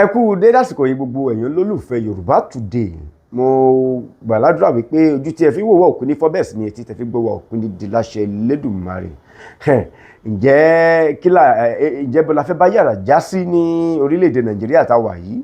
Ẹ kú dédé àsìkò yìí, gbogbo ẹ̀yin olólùfẹ́ Yorùbá Today. Mo gbàládùra wípé ojú tí ẹ fi wò wá òkú ní fọ́, bẹ́ẹ̀ sì ni etí tẹ fi gbọ́ wá òkú ní di láṣẹ Elédùmarè. Ǹjẹ́ kí la ǹjẹ́ bó la fẹ́ bá yàrá já sí ní orílẹ̀-èdè Nàìjíríà tá a wà yìí?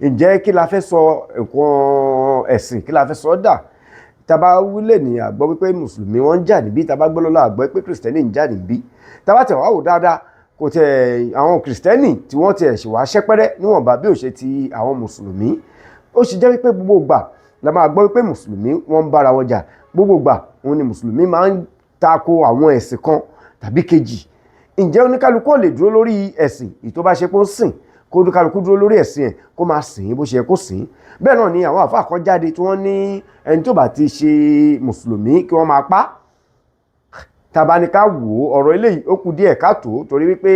Ǹjẹ́ kí la fẹ́ sọ nǹkan ẹ̀sìn? Kí la fẹ́ sọ dà? Tá bá wílẹ̀ ní àgbọ́ wípé mùsùlùmí wọ́n ń jà níbí, tá bá gbọ́ lọ́la àgbọ́ pé kìrìsìtẹ́nì ń jà níbí. Tá bá tẹ̀ wá wò dáadáa, kò tẹ̀ àwọn kìrìsìtẹ́nì tí wọ́n tiẹ̀ ṣì wá ṣẹ́pẹ́rẹ́ níwọ̀nba bí ò ṣe ti àwọn mùsùlùmí. Ó sì jẹ́ wípé gbogbo ìgbà la máa gbọ́ wípé mùsùlùmí wọ́n ń bára wọn jà. Gbogbo ìgbà òun ni mùsùlùmí máa ń tako àwọn ẹ̀sìn kan tàbí kejì. Ǹjẹ́ oníkálukú ò lè dúró lórí ẹ̀sìn èyí tó bá ṣe pé ó ń sìn, kó oníkálukú dúró lórí ẹ̀sìn ẹ̀, kó máa sìn bó ṣe yẹ kó sìn? Bẹ́ẹ̀ náà ni àwọn àfáà kan jáde tí wọ́n ní ẹni tó bá ti ṣe mùsùlùmí, kí wọ́n máa pa. Tàbá ní ká wò ó, ọ̀rọ̀ eléyìí ó kù díẹ̀ káàtó, torí wípé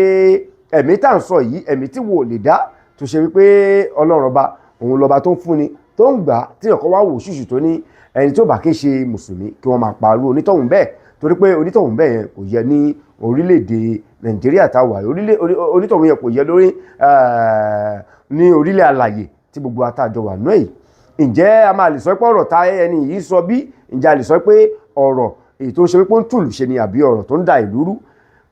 ẹ̀mí tá à ń sọ yìí, ẹ̀mí tí wò lè dá, tó ṣe wípé Ọlọ́run Ọba òun lọ́ba tó ń fúnni, tó ń gbà, tí ọ̀kan wá wò ṣùṣù tó ní ẹni tó bá kí ń ṣe mùsùlùmí, kí wọ́n máa pariwo onítọ̀hún bẹ́ẹ̀, torí pé onítọ̀hún bẹ́ẹ̀ yẹn kò yẹ ní orílẹ̀-èdè Nàìjíríà tá a wà, onítọ̀hún yẹn kò yẹ lórí ní orílẹ̀ alàyè tí gbogbo àtàjọ wà náà yìí. Ǹjẹ́ a máa lè sọ pé ọ̀rọ̀ tá ẹni yìí sọ bí? Ǹjẹ́ a lè sọ pé ọ̀rọ̀ èyí tó ń ṣe wípé ó ń tùlù ṣe ni, àbí ọ̀rọ̀ tó ń da ìlú rú?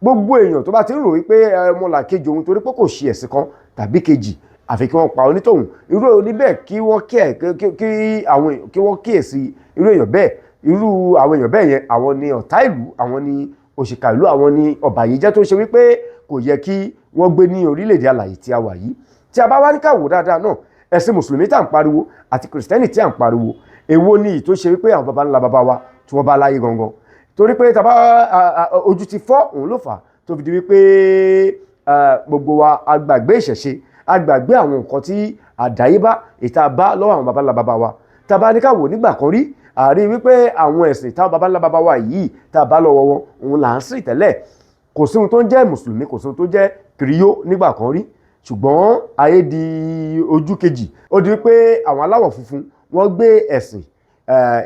Gbogbo èèyàn tó bá ti ń rò wípé ọmọlàkejì òun, torí pé kò ṣe ẹ̀sìn kan tàbí kejì, àfi kí wọ́n pa onítọ̀hún, irú oníbẹ̀ kí wọ́n kí àwọn kí wọ́n kíyèsí irú èèyàn bẹ́ẹ̀. Irú àwọn èèyàn bẹ́ẹ̀ yẹn, àwọn ni ọ̀tá ìlú, àwọn ni òṣìkà ìlú, àwọn ni ọ̀bàyéjẹ́ tó ṣe wípé kò yẹ kí wọ́n gbé ní orílẹ̀-èdè alàyè tí a wà yìí. Tí a bá wá ní ká wò dáadáa náà, ẹ̀sìn mùsùlùmí tá à ń pariwo àti kìrìsìtẹ́nì tí à ń pariwo, èwo ni ìtó ṣe wípé àwọn baba ńlá baba wa tí wọ́n bá láyé gangan? Torí pé tàbá ojú ti fọ́, òun ló fà á tó fi di wípé gbogbo wa a gbàgbé ìṣẹ̀ṣe, a gbàgbé àwọn nǹkan tí àdáyébá ìta bá lọ́wọ́ àwọn baba ńlá baba wa. Tàbá ní ká wò nígbà kan rí, àrí wípé àwọn ẹ̀sìn táwọn baba ńlá baba wa yìí tá a bá lọ́wọ́ wọn, òun là ń sìn tẹ́lẹ̀. Kò sí ohun tó ń jẹ́ mùsùlùmí, kò sí ohun tó jẹ́ kìrìyó nígbà kan rí. Ṣùgbọ́n ayé di ojú kejì, ó di wípé àwọn aláwọ̀ funfun wọ́n gbé ẹ̀sìn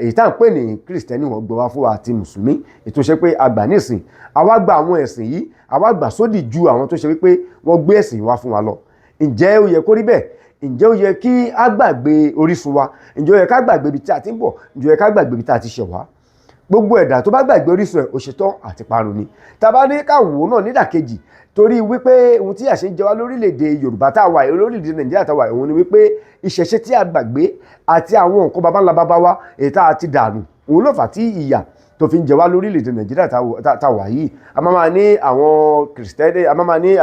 èyí tá à ń pè ní kìrìsìtẹ́nì, wọ́n gbé wá fún wa àti mùsùlùmí, ètò ṣe pé àgbà nísìn. Àwa gba àwọn ẹ̀sìn yìí, àwa gbà sódì ju àwọn tó ṣe wípé wọ́n gbé ẹ̀sìn wá fún wa lọ. Ǹjẹ́ ó yẹ kó rí bẹ́ẹ̀? Ǹjẹ́ ó yẹ kí á gbàgbé orísun wa? Ǹjẹ́ ó yẹ ká gbàgbé ibi tí a ti ń bọ̀? Ǹjẹ́ ó yẹ ká gbàgbé ibi tí a ti ṣẹ̀ wá? Gbogbo ẹ̀dá tó bá gbàgbé orísun ẹ̀, ó ṣetán àti parun ni. Tá a bá ní ká wò ó náà nídàkejì, torí wípé ohun tí àṣẹ ń jẹ wá lórílẹ̀‐èdè Yorùbá tá a wà yìí, lórílẹ̀‐èdè Nàìjíríà tá a wà yìí, òun ni wípé ìṣẹ̀ṣe tí a gbàgbé àti àwọn nǹkan baba ńlá baba wa èyí tá a ti dànù, òun ló fà á tí ìyà tó fi ń jẹ wá lórílẹ̀‐èdè Nàìjíríà tá a wà yìí. A máa máa ní àwọn kìrìsìtẹ́nì, a máa máa ní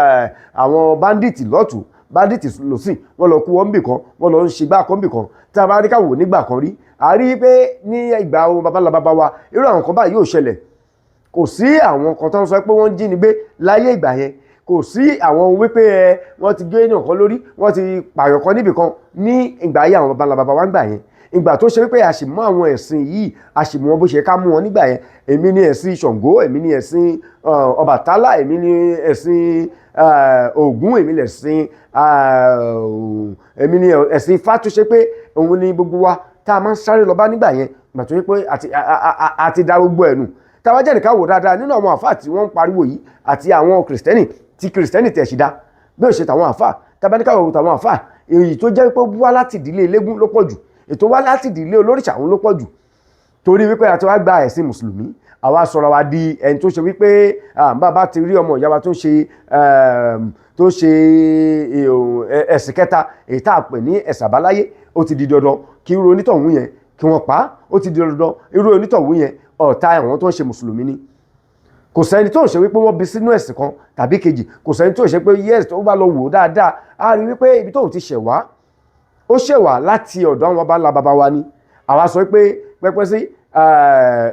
àwọn bandit lọ́tùn, bandit lọ́sìn, wọ́n lọ kú wọn bì kan, wọ́n lọ ń ṣe gbá kan bì kan. Tá a bá rí ká wò nígbà kan rí, a rí pé ní ìgbà àwọn baba ńlá baba wa, irú àwọn kan báyìí yóò ṣẹlẹ̀. Kò sí àwọn kan tó ń sọ pé wọ́n ń jí ni gbé láyé ìgbà yẹn. Kò sí àwọn wípé ẹ wọ́n ti gé èèyàn kan lórí, wọ́n ti pààyàn kan níbì kan ní ìgbà ayé àwọn baba ńlá baba wa ń gbà yẹn. Ìgbà tó ṣe wípé a sì mú àwọn ẹ̀sìn yìí, a sì mú wọn bó ṣe ká mú wọn nígbà yẹn. Èmi ní ẹ̀sìn Ṣàngó, èmi ní ẹ̀sìn Ọbàtálá, èmi ní ẹ̀sìn Ògún, èmi ní ẹ̀sìn Ifá, tó ṣe pé òun ni gbogbo wa tá a máa ń sáré lọ bá nígbà yẹn. Ìgbà tó ṣe pé àti da gbogbo ẹ̀ nù. Tá a bá jẹ́ ká wò dáadáa, nínú àwọn àfáà tí wọ́n ń pariwo yìí àti àwọn kìrìsìtẹ́nì, tí kìrìsìtẹ́nì tẹ̀ sí dá bí ó ṣe tàwọn àfáà. Tá a bá ní ká wò tàwọn àfáà, èyí tó jẹ́ pé wá láti ìdílé eléégún ló pọ̀ jù, ètò wá láti ìdílé olóríṣà òun ló pọ̀ jù. Torí wípé a ti wá gba ẹ̀sìn mùsùlùmí, àwa sọ̀rọ̀ wa di ẹni tó ṣe wípé bàbá ti rí ọmọ ìyá wa tó ṣe ẹ̀sìn kẹta, èyí tá a pè ní ẹ̀sìn àbáláyé, ó ti di dandan kí irú onítọ̀hún yẹn kí wọ́n pa á. Ó ti di dandan, irú onítọ̀hún yẹn, ọ̀tá àwọn tó ń ṣe mùsùlùmí ni. Kò sẹ́ni tó ń ṣe wípé wọ́n bí sínú ẹ̀sìn kan tàbí kejì. Kò sẹ́ni tó ń ṣe pé yes, tó bá lọ wò ó dáadáa, á rí wípé ibi tóun ti ṣẹ̀ wá, ó ṣẹ̀ wá láti ọ̀dọ̀ àwọn baba ńlá baba wa ni. Àwa sọ pé pẹ́pẹ́ sí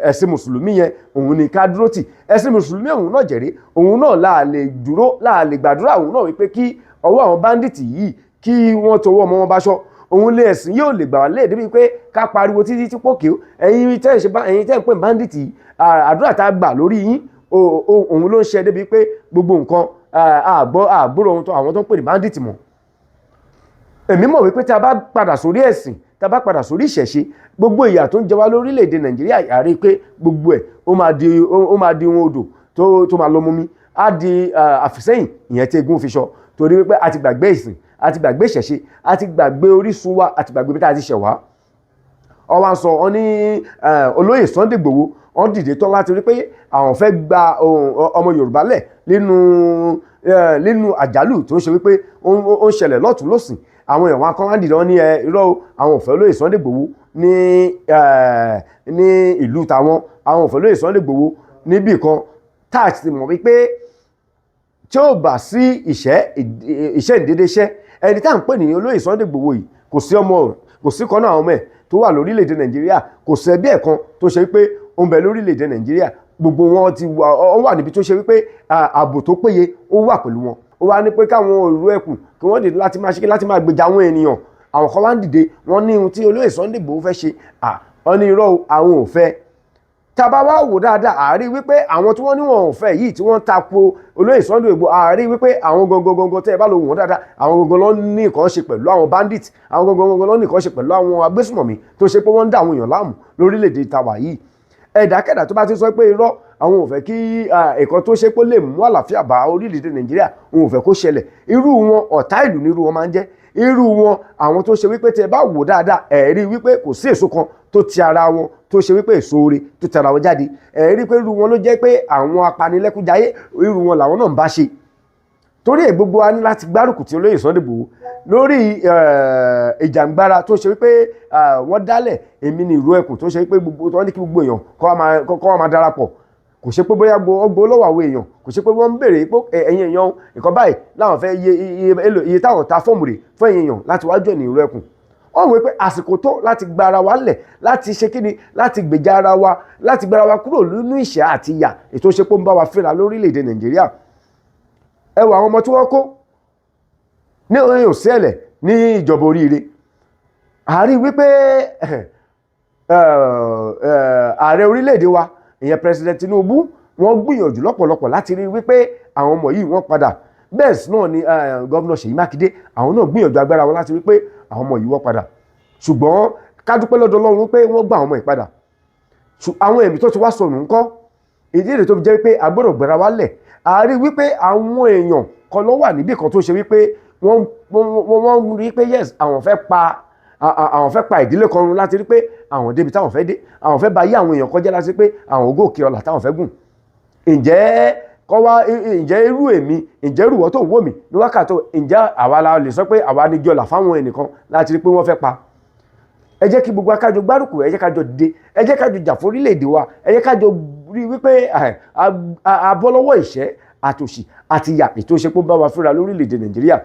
ẹ̀sìn mùsùlùmí yẹn, òun ni ká dúró tì. Ẹ̀sìn mùsùlùmí òun náà jẹ̀rí, òun náà láà lè dúró, láà lè gbàdúrà òun náà wípé kí ọwọ́ àwọn bandit yìí, kí wọ́n tọwọ́ ọmọ wọn báṣọ. Òun lé ẹ̀sìn yóò lè gbà wá lé débi pé ká pariwo títí tí pòkè. Ẹ̀yin tẹ́ ẹ̀ ṣe bá, ẹ̀yin tẹ́ ẹ̀ ń pè bandit yìí, àdúrà tá a gbà lórí yín, òun ló ń ṣe débi pé gbogbo nǹkan àgbọ̀ àgbúrò ohun tó àwọn tó ń pè ní bandit mọ̀. Èmi mọ̀ wípé tí a bá padà sórí ẹ̀sìn, tá a bá padà sórí ìṣẹ̀ṣe, gbogbo ìyà tó ń jẹ wá lórílẹ̀‐èdè Nàìjíríà, àrí pé gbogbo ẹ̀ ó máa di ohun odò tó máa lọ mú mi, á di àfìsẹ́yìn ìyẹn tí eégún fi sọ, torí wípé a ti gbàgbé ìsìn. A ti gbàgbé ìṣẹ̀ṣe, a ti gbàgbé orísun wa, a ti gbàgbé bí tá a ti ṣẹ̀ wá. Wọ́n wá sọ wọ́n ní olóyè Sunday Igboho, wọ́n dìde tán láti rí pé àwọn fẹ́ gba ọmọ Yorùbá lẹ̀ nínú àjálù tó ń ṣe wípé ó ń ṣẹlẹ̀ lọ́tún lọ́sìn. Àwọn èèyàn wọn kan wá dìde, wọ́n ní ẹ irọ́ o, àwọn ò fẹ́ olóyè Sunday Igboho ní ìlú tàwọn, àwọn ò fẹ́ olóyè Sunday Igboho níbì kan. Tá a ti mọ̀ wípé tí ó bá sí ìṣẹ́ ìdédéṣẹ́, ẹni tá à ń pè ní olóyè Sunday Igboho yìí, kò sí ọmọ, kò sí kan náà àwọn ọmọ ẹ̀ tó wà lórílẹ̀‐èdè Nàìjíríà, kò sí ẹbí ẹ̀ kan tó ṣe wípé ó ń bẹ lórílẹ̀‐èdè Nàìjíríà. Gbogbo wọn ti wà, ó wà níbi tó ṣe wípé ààbò tó péye ó wà pẹ̀lú wọn. Ó wá ní pé káwọn ìlú ẹkùn kí wọ́n dìde láti máa ṣe kí láti máa gbèjà àwọn ènìyàn. Àwọn kan wá ń dìde, wọ́n ní ohun tí olóyè Sunday Igboho fẹ́ ṣe, wọ́n ní irọ́, àwọn ò fẹ́. Tá a bá wá wò dáadáa, àárí wípé àwọn tí wọ́n ní wọn ò fẹ́ yìí, tí wọ́n ń tako olóyè Sunday Igboho, àárí wípé àwọn gangan gangan, tẹ́ ẹ bá lọ wò wọ́n dáadáa, àwọn gangan ló ní nǹkan ṣe pẹ̀lú àwọn bandit, àwọn gangan gangan ló ní nǹkan ṣe pẹ̀lú àwọn agbésùmọ̀mí tó ṣe pé wọ́n ń dá àwọn èèyàn láàmú lórílẹ̀‐èdè tàwa yìí. Ẹ̀dákẹ́dà tó bá ti sọ pé irọ́, àwọn ò fẹ́ kí nǹkan tó ṣe pé lè mú àlàáfíà bá orílẹ̀-èdè Nàìjíríà, òun ò fẹ́ kó ṣẹlẹ̀, irú wọn, ọ̀tá ìlú ní irú wọn máa ń jẹ́. Irú wọn, àwọn tó ṣe wípé tẹ bá wò dáadáa, ẹ̀ rí wípé kò sí èso kan tó ti ara wọn tó ṣe wípé èso oore tó ti ara wọn jáde. Ẹ̀ rí pé irú wọn ló jẹ́ pé àwọn apanilẹ́kúnjayé, irú wọn làwọn náà ń bá ṣe. Torí ẹ̀, gbogbo wa ní láti gbárùkù tí olóyè Sunday Igboho lórí ìjàngbara tó ṣe wípé wọ́n dálẹ̀, èmi ní ìlú ẹkùn, tó ṣe wípé gbogbo tó ní kí gbogbo èèyàn kọ́ wa máa darapọ̀. Kò ṣe pé bóyá gbọ́ lọ́wọ́ àwọn èèyàn, kò ṣe pé wọ́n ń béèrè pé ẹ̀yin èèyàn, nǹkan báyìí láwọn fẹ́, iye táwọn ta fọ́ọ̀mù rè fún ẹ̀yin èèyàn láti wá join ìlú ẹkùn. Wọ́n wí pé àsìkò tó láti gba ara wa lẹ̀, láti ṣe kíni, láti gbèjà ara wa, láti gbára wa kúrò nínú ìṣẹ́ àti ìyà ètò ṣe pé ó ń bá wa fínra lórílẹ̀‐èdè Nàìjíríà. Ẹ wo àwọn ọmọ tí wọ́n kó ní òsèlè ní ìjọba oríire, àárí wípé ààrẹ orílẹ̀-èdè wa, ìyẹn President Tinubu, wọ́n gbìyànjú lọ́pọ̀lọpọ̀ láti rí wípé àwọn ọmọ yìí wọ́n padà. Bẹ́ẹ̀ sì náà ni Governor Ṣèyí Mákindé, àwọn náà gbìyànjú agbára wọn láti rí pé àwọn ọmọ yìí wọ́n padà. Ṣùgbọ́n ká dúpẹ́ lọ́dọ̀ Ọlọ́run wípé wọ́n gbà àwọn ọmọ yìí padà. Àwọn ẹ̀mí tó ti wá sọnù ńkọ́? Ìdí èrè tó fi jẹ́ pé a gbọ́dọ̀ gbéra wálẹ̀, a rí wípé àwọn èèyàn kan ló wà níbì kan tó ṣe wípé wọ́n rí pé yes, àwọn fẹ́ pa ìdílé kan run láti rí pé àwọn débi táwọn fẹ́ dé, àwọn fẹ́ ba yé àwọn èèyàn kọjá láti rí pé àwọn gòkè ọlà táwọn fẹ́ gùn. Ǹjẹ́ kọ́ wá, ǹjẹ́ irú èmi, ǹjẹ́ irú ìwọ tó ń wò mí ní wákàtí, ǹjẹ́ àwa la lè sọ pé àwa ní jọlà fáwọn ẹnìkan láti rí pé wọ́n fẹ́ pa? Ẹ jẹ́ kí gbogbo akájọ gbárùkù, ẹ jẹ́ kájọ dìde, ẹ jẹ́ kájọ jà fún orílẹ̀-èdè wa, ẹ jẹ́ kájọ rí wípé a bọ́ lọ́wọ́ ìṣẹ́ àtòṣì àti ìyà ètò ìṣe pé ó bá wa fúnra lórílẹ̀-èdè Nàìjíríà.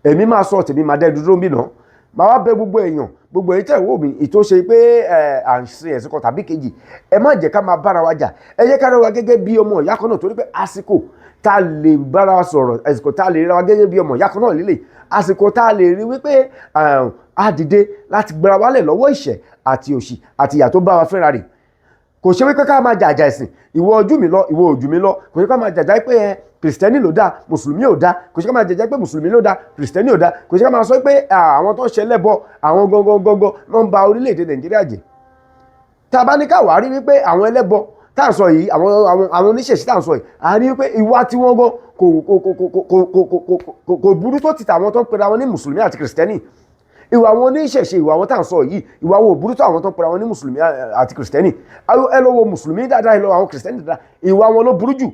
Èmi máa sọ tèmi, máa dẹ́ dúró ń bì náà, máa wá bẹ̀ gbogbo èèyàn, gbogbo èyí tẹ̀ wò mí, ètò ṣe pé à ń sin ẹ̀sìn kan tàbí kejì, ẹ má jẹ́ ká máa bára wa jà. Ẹ jẹ́ ká rí wa gẹ́gẹ́ bí ọmọ ìyá kan náà, torí pé àsìkò tá a lè bára wa sọ̀rọ̀, àsìkò tá a lè rí wa gẹ́gẹ́ bí ọmọ ìyá kan náà lélẹ̀, àsìkò tá a lè rí wípé a dìde láti gbéra wálẹ̀ lọ́wọ́ ìṣẹ́ àti òṣì àti ìyà tó bá wa fínra rè. Kò ṣe wípé ká máa jàjà ẹ̀sìn, ìwọ ojú mi lọ, ìwọ ojú mi lọ. Kò ṣe ká máa jàjà pé ẹ kìrìsìtẹ́nì ló dáa, mùsùlùmí ò dáa. Kò ṣe ká máa jàjà pé mùsùlùmí ló dáa, kìrìsìtẹ́nì ò dáa. Kò ṣe ká máa sọ pé àwọn tó ń ṣe ẹlẹ́bọ, àwọn gangan gangan ló ń ba orílẹ̀-èdè Nàìjíríà jẹ́. Tá a bá ní ká wàá rí wípé àwọn ẹlẹ́bọ tá à ń sọ yìí, àwọn oníṣẹ̀ṣe tá à ń sọ yìí, a rí wípé ìwà tí wọ́n gan kò burú tó ti tàwọn tó ń pera wọn ní mùsùlùmí àti kìrìsìtẹ́nì. Ìwà àwọn oníṣẹ̀ṣe, ìwà àwọn tá à ń sọ yìí, ìwà àwọn ò burú tó àwọn tó ń pera wọn ní mùsùlùmí àti kìrìsìtẹ́nì. Ẹ lọ wo mùsùlùmí dáadáa, ẹ lọ wo àwọn kìrìsìtẹ́nì dáadáa, ìwà wọn ló burú jù.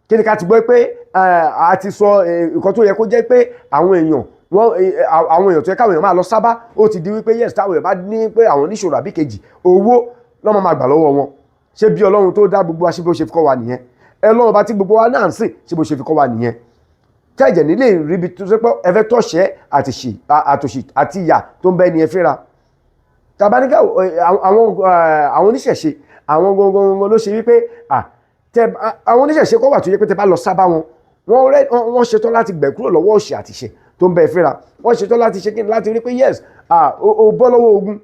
Kí ni ká ti gbọ́ pé a ti sọ nǹkan tó yẹ kó jẹ́ pé àwọn èèyàn wọ́n, àwọn èèyàn tó yẹ káwọn èèyàn máa lọ sábà, ó ti di wípé yes, táwọn èèyàn bá ní pé àwọn oníṣòro àbí kejì, owó lọ́mọ máa gbà lọ́wọ́ wọn. Ṣé bí Ọlọ́run tó dá gbogbo wa, ṣé bí ó ṣe fi kọ́ wa nìyẹn? Ẹ lọ́run bá tí gbogbo wa náà ń sìn, ṣé bó ṣe fi kọ́ wa nìyẹn? Tẹ́jẹ̀ nílé ríbi tó ṣe pé ẹ fẹ́ tọ̀ṣẹ́ àtòṣì àti ìyà tó ń bẹ́ ni ẹ fẹ́ra tabaníkà. Àwọn oníṣẹ̀ṣe, àwọn gangan ló ṣe wípé àwọn oníṣẹ̀ṣe kọ́ wà tó yẹ pé tẹ bá lọ sábà wọn, wọ́n ṣetán láti gbẹ̀ kúrò lọ́wọ́ òṣì àti ìṣẹ́ tó ń bẹ fẹ́ra. Wọ́n ṣetán láti ṣe kíni, láti rí pé yes, o bọ́ lọ́wọ́ ogun.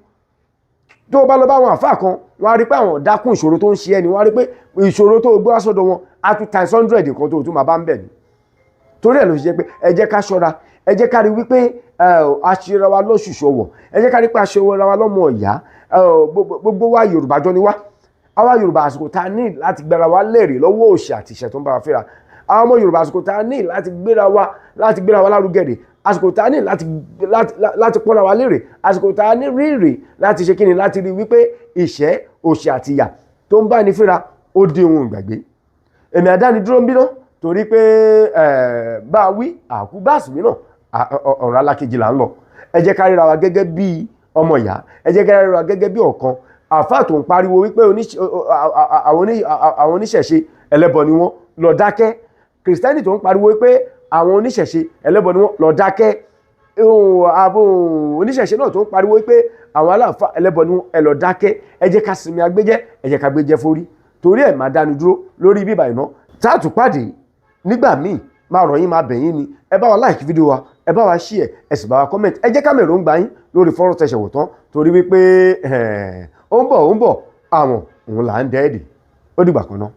Tó o bá lọ bá àwọn àfáà kan, wọ́n á rí pé àwọn dákún ìṣòro tó ń ṣe ẹni, wọ́n á rí pé ìṣòro tó gbé wá sọ́dọ̀ wọn á tún times 100 nǹkan tó tún máa bá ń bẹ̀ ni. Torí ẹ̀ ló ṣe jẹ́ pé ẹ jẹ́ ká ṣọ́ra, ẹ jẹ́ ká rí wípé a ṣera wa lóṣùṣù ọwọ̀, ẹ jẹ́ ká rí pé a ṣera wa lọ́mọ ìyá. Gbogbo wa, Yorùbá jọ ni wá. Àwa Yorùbá, àsìkò tá a ní láti gbéra wa lẹ́rìí lọ́wọ́ òṣì àti ìṣẹ́ tó ń bá wa fẹ́ra. Àwọn ọmọ Yorùbá, àsìkò tá a ní láti gbéra wa lárugẹ rè. Àsìkò tá a ní láti pọ́nra wa lérè, àsìkò tá a ní rírè láti ṣe kíni, láti rí wípé ìṣẹ́, òṣì àti ìyà tó ń bá ní fínra, ó di ohun ìgbàgbé. Èmi àdáni dúró ń bínú torí pé bá a wí àkú bá a sì wí náà, ọ̀rọ̀ alákejì là ń lọ. Ẹ jẹ́ ká ríra wa gẹ́gẹ́ bí ọmọ ìyá, ẹ jẹ́ ká ríra wa gẹ́gẹ́ bí ọ̀kan. Àfáà tó ń pariwo wípé àwọn oníṣẹ̀ṣe, ẹlẹ́bọ ni wọ́n, lọ dákẹ́. Kìrìsìtẹ́nì tó ń pariwo wípé àwọn oníṣẹ̀ṣe, ẹlẹ́bọ ni wọ́n, lọ dákẹ́. Àwọn oníṣẹ̀ṣe náà tó ń pariwo wípé àwọn aláàfáà, ẹlẹ́bọ ni wọ́n, ẹ lọ dákẹ́. Ẹ jẹ́ ká sinmi agbéjẹ́, ẹ jẹ́ ká gbéjẹ́ forí. Torí ẹ̀ máa dánu dúró lórí bíbà iná tá a tún pàdé nígbà míì. Máa rọ̀ yín, máa bẹ̀ yín ni, ẹ bá wa like fídíò wa, ẹ bá wa share, ẹ sì bá wa comment. Ẹ jẹ́ ká mẹ̀rọ ń gbà yín lórí fọ́nrán tẹ̀sẹ̀ wò tán, torí wípé ó ń bọ̀, ó ń bọ̀, àwọn òun là ń dẹ́ẹ̀dì. Ó dìgbà kan náà.